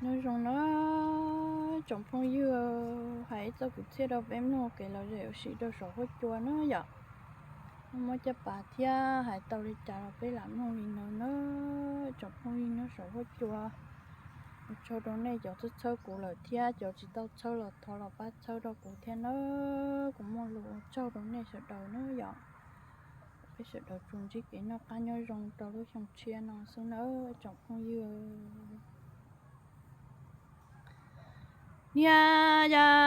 Nyob zoo na tsoom phooj ywg, hais ib txoj kwv txhiaj rau peb mloog kev lom zem ua si rau saum huab cua na yom. Muab caj pas thiab hais tau li cas los peb lam mloog li ntawd na tsoom phooj ywg nyob saum huab cua. Ua tsaug rau nej cov txhawb txhawb kuv lawm thiab cov tsis tau txhawb los thov los pab txhawb rau kuv thiab na. Kuv muaj lus ua tsaug rau nej sawv daws na yom. Peb sawv daws tsuas ntsib kev noj qab nyob zoo rau lub xyoo tshiab no xwb na tsoom phooj ywg. Niag yai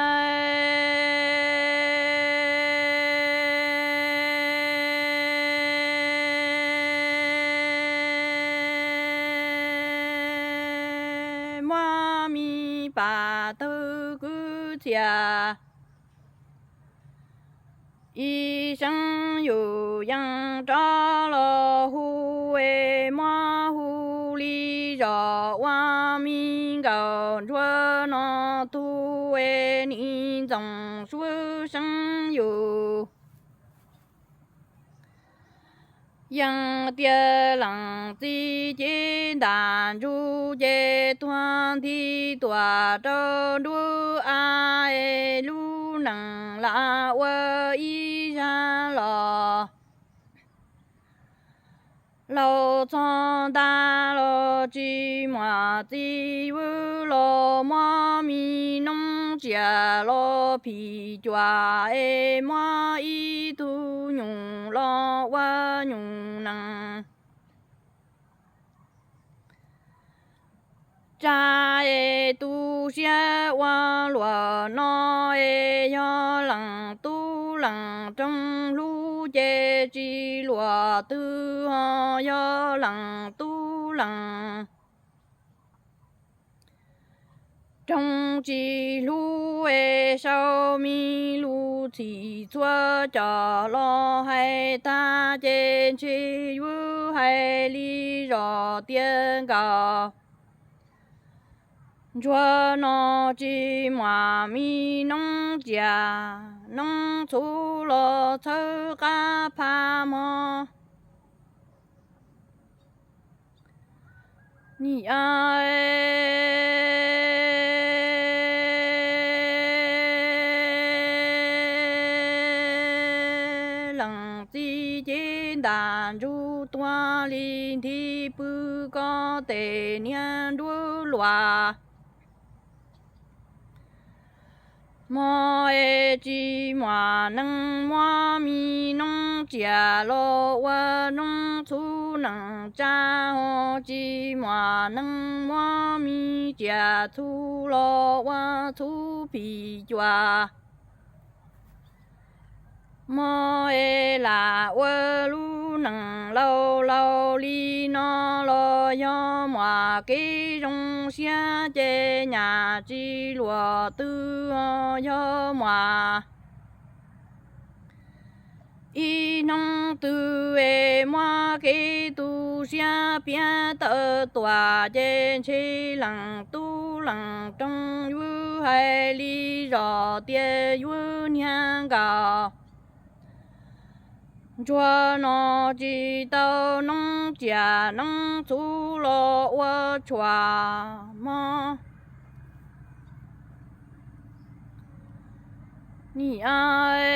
muab me pam tawg kwv txhiaj, ib seev yus yeej rov los hu es muab hu li zos ua me nkaus ntsuag no tug es nim ntxoov suab seev yus. Yeej tias leej txiv cev ntam ntsuj ces tuag nthi tuam rau nruab av es lub neej lam ua ib zaj los. Laus txog ntaj los tsis muaj txiv vwb los muab me noob tsiaj los phim cuam es muab ib tug nyuj los ua nyuj nees. Tsa es tu siab ua luam no es yog leej tub leej roog hlub ces tsis luam twg ho yog leej tub leej roog tsis hlub es sau me lus txhim txhua cov los hais tag ces ntshe vwb hais li zos tias nkaus ntsuag no tsis muaj me noob tsiaj noob txhuv los txhawb qab phaj mog. Nim leej txiv cev ntam ntsuj tuag li nthi pw koj tes niag nruab luas. Mog es tsis muaj neeg muab me noob tsiaj los ua noob txhuv neej tsa ho tsis muaj neeg muab me tsiaj txhuv los ua txhuv phim cuam. Mog es lam ua lub neej laus laus li no los yog muaj kev zoo siab ces nyaj tsis luam twg ho yog muaj ib hnub twg es muaj kev tu siab piav tawm tuam ces ntshe leej tub leej roog vwb hais li zos tias vwb niag nkaus ntsuag no tsis tau noob tsiaj noob txhuv los ua tshuaj mog. Nim leej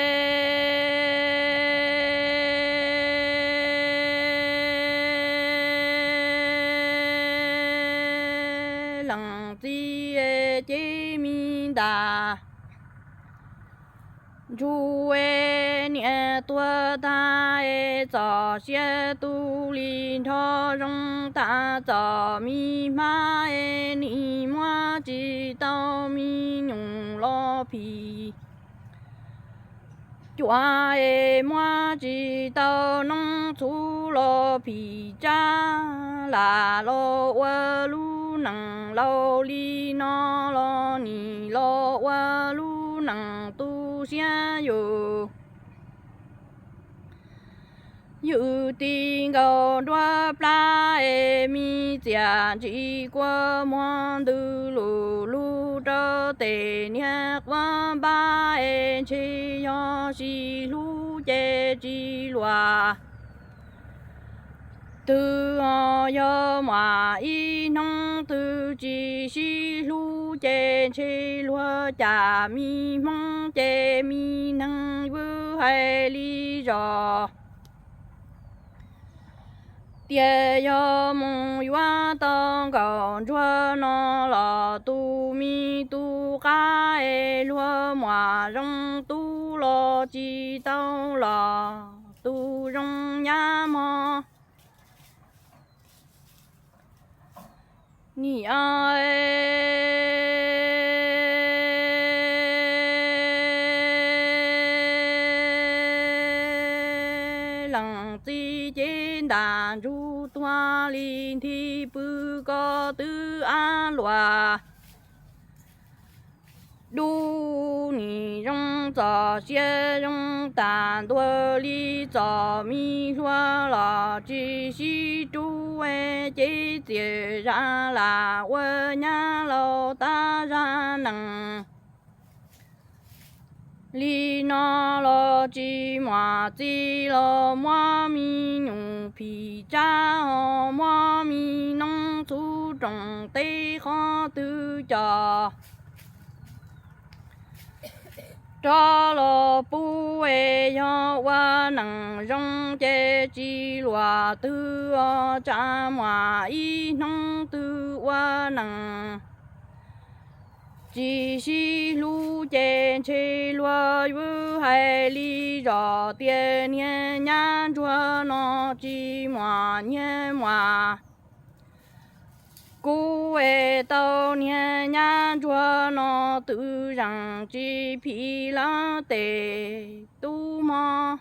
txiv cev me ntam ntsuj es niam tuag tag es txoj sia tu li nrho zoo tag txoj me hmab es nim muab tsis tau me nyuj los phim cuam es muab tsis tau noob txhuv los phim tsab lam los ua lub neej laus li no los nim los ua lub neej tu siab yus. Yus ti nkaus nruab plab es me txiaj ntsim kua muag ntws lug lug rau tes niag quav npab es ntshe yog sib hlub ces tsis luag Twb yog muaj ib hnub twg tsis sib hlub ces ntshe luag cas me hmoob ces me neeg vwm hais li zos. Tias yog mus yuav tau nkauj ntsuag no los tus me tus qab es luag muaj zoo tub los tsis tau los tus zoo nyab mog. Nim o leej txiv cev ntam ntsug tuag li nthi pw ko twb ab luam dub. Nim zoo txoj sia zoo tag ntua li txoj me hluas los tsis sib rub es cev txiaj zaj lam ua nyab laus tab zaj nees. Li no los tsis muaj txiv los muab me nyuam phim tsab ho muab me noog txhub rooj teb qhov twg coj rov los pub es yog ua neeg zoo ces tsis luag twg os. Tsam muaj ib hnub twg ua neeg tsis sib hlub ces ntshe luag yuav hais li zos tias niag nyab ntsuag no tsis muaj nyiaj muaj kub es tau niag nyab ntsuag no twb zeem tsis phim lawv tes tub mog.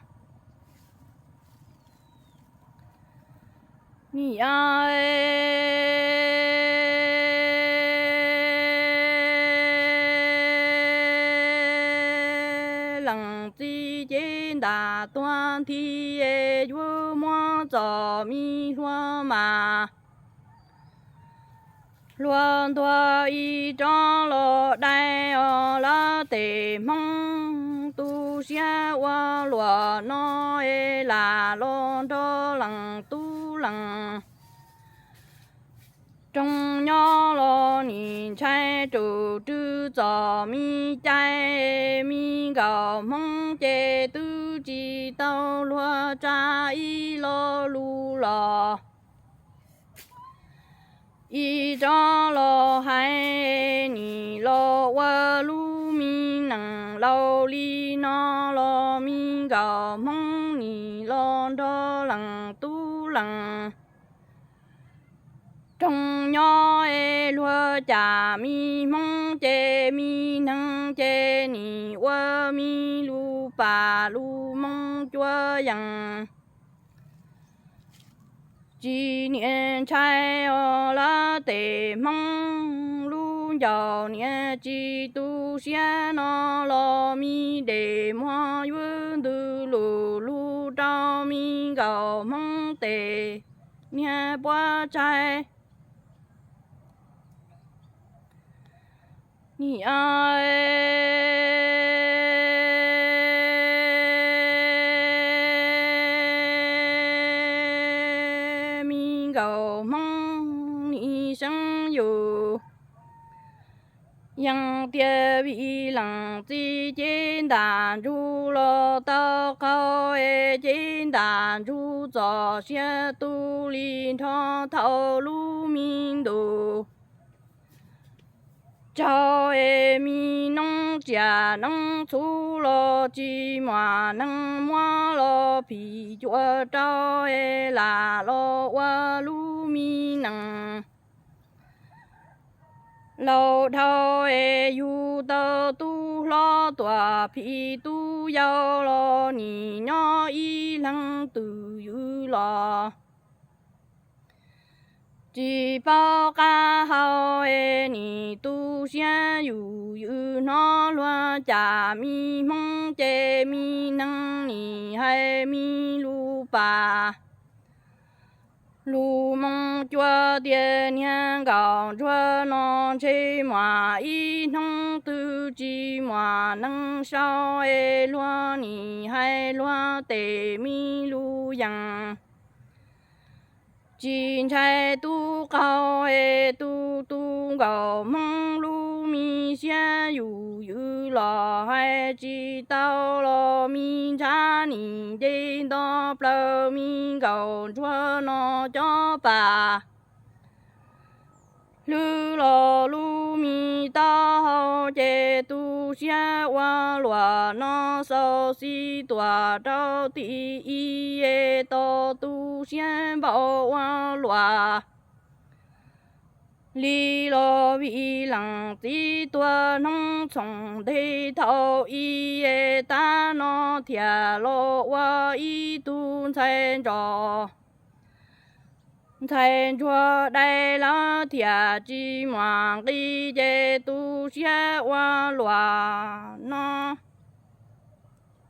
Nim o leej txiv cev ntam tuag nthi es yuav muab txoj me hluas mas hluas ntuag ib rov los dai os lawv tes hmoob. Tu siab ua luam no es lam los nrog leej tub leej roog nyob los nim ntshai rau rwg txoj me cai. Me nkauj hmoob ces twb tsis tau luag tsa ib lo lus los ib rov los hais nim los ua lub me neej laus li no los me nkauj hmoob nim los nrog leej tub leej roog nyob es luag cas me hmoob ces me neeg ces nim ua me lus pam lus moo cua yees. Tsis niam ntshai os lawv tes hmoob, lub ncauj niam tsis tu siab no los me dej muag yuav ntws lus lug rau me nkauj hmoob tes niag puab tsaig. Nim o me nkauj hmoob nim seev yus, yeej tias vim leej txiv cev ntam ntsug los tau qaug es cev ntam ntsug txoj sia tu li nrho thaum lub me ntu tsaug es me noob tsiaj noob txhu los tsis muaj neeg muab los phim cua rau es lam los ua lub me neej laus dhau es yug tau tub hlob tuaj phim tub yau los nim nyob ib leeg twj ywm los tsis paub qab hau es nim tu siab yus ywm hnov luag cas me hmoob ces me neeg nim hais me lus pam lus moo cua tias niag nkauj ntsuag no ntshe muaj ib hnub twg tsis muaj neeg sau es luag nim hais luag tes me lus yees. Tsis ntshai tub qaug es tus tub nkaus Hmoob lub me siab yus ywm los hais tsis tau los me ntshav nim nce nto plaws me nkaus ntsuag no cob pas. Hlwb los lub me taub hau ces tu siab ua luam no xau xis tuam rau tim ib es tau tu siab npau ua luam li los vim leej txiv tuag hnub txhoov nte thaum ib es tab no thiaj los ua ib tug ntxhais ntsos. Ntxhais ntsuag dai lawv thiaj tsis muaj nqi ces tu siab ua luam no.